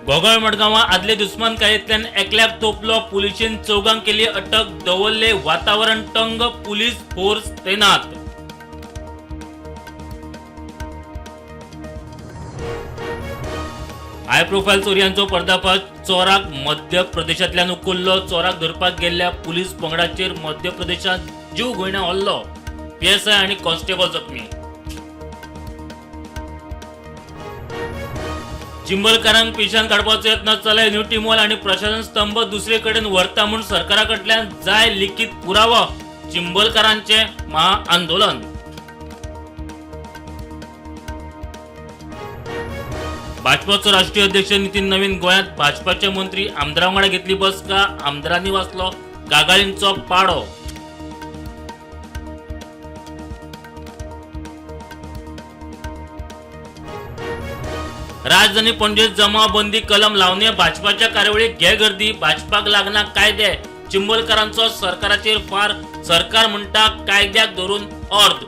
घोगळ मडगांवां आदले दुस्मानकायेंतल्यान एकल्याक तोपलो, पुलिशेन चौगांक केली अटक, दवरले वातावरण तंग, पुलीस फोर्स तैनात. हाय प्रोफायल चोरयांचो पर्दाफाश, चोराक मध्य प्रदेशांतल्यान उखल्लो. चोराक धरपाक गेल्ल्या पुलीस पंगडाचेर मध्य प्रदेशांत जीव घेवण्या हल्लो, पीएसआय आनी कॉन्स्टेबल जखमी. चिंबलकारांक पिशान काडपाचो यत्न चलय, न्यू मॉल आनी प्रशासन स्तंभ दुसरे कडेन व्हरता म्हूण सरकारा कडल्यान जाय लिखीत पुरावो, चिंबलकारांचे महाआंदोलन. भाजपाचो राष्ट्रीय अध्यक्ष नितीन नवीन गोंयांत, भाजपाचे मंत्री आमदारां वांगडा घेतली बसका, आमदारांनी वाचलो कागाळींचो पाडो. राजधानी पणजेत जमावबंदी कलम लावणे भाजपाच्या कार्यावळीक घे गर्दी, भाजपाक लागना कायदे, चिंबलकारांचो सरकाराचेर फार, सरकार म्हणटा कायद्याक धरून अर्द.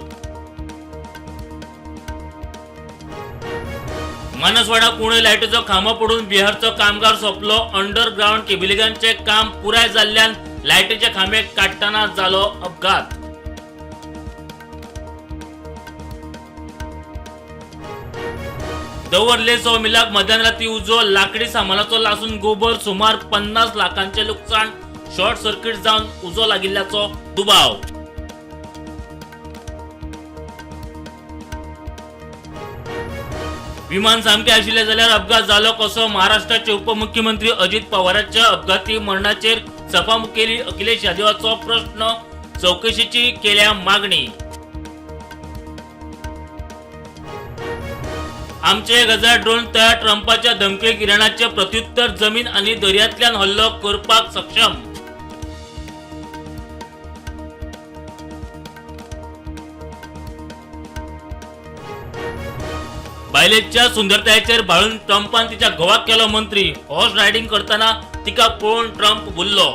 मानसवाडा कुणे लायटीचो खांबो पडून बिहारचो कामगार सोंपलो. अंडरग्रावंड केबलिंगाचें काम पुराय जाल्ल्यान लायटीचे खांबे काडटना जालो अपघात. दवर्ले सौ मिलाक मध्यान राती उजो, लाकडी सामानाचो लासून गोबर, सुमार 50 लाखांचे लुकसाण, शॉर्ट सर्किट जावन उजो लागिल्ल्याचो दुबाव. विमान सामकें आशिल्लें जाल्यार अपघात जालो कसो? महाराष्ट्राचे उपमुख्यमंत्री अजित पवारांच्या अपघाती मरणाचेर सपा मुखेली अखिलेश यादवाचो प्रश्न, चवकशेची केल्या मागणी. आमचे 1000 ड्रोन तयार, ट्रंपाच्या धमकेक इराणाचे प्रत्युत्तर, जमीन आणि दर्यांतल्यान हल्लो करपाक सक्षम. बायलेच्या सुंदरतायेचेर भाळून ट्रंपान तिच्या घोवाक केलो मंत्री, हॉर्स रायडिंग करताना तिका पळोवन ट्रंप भुल्लो.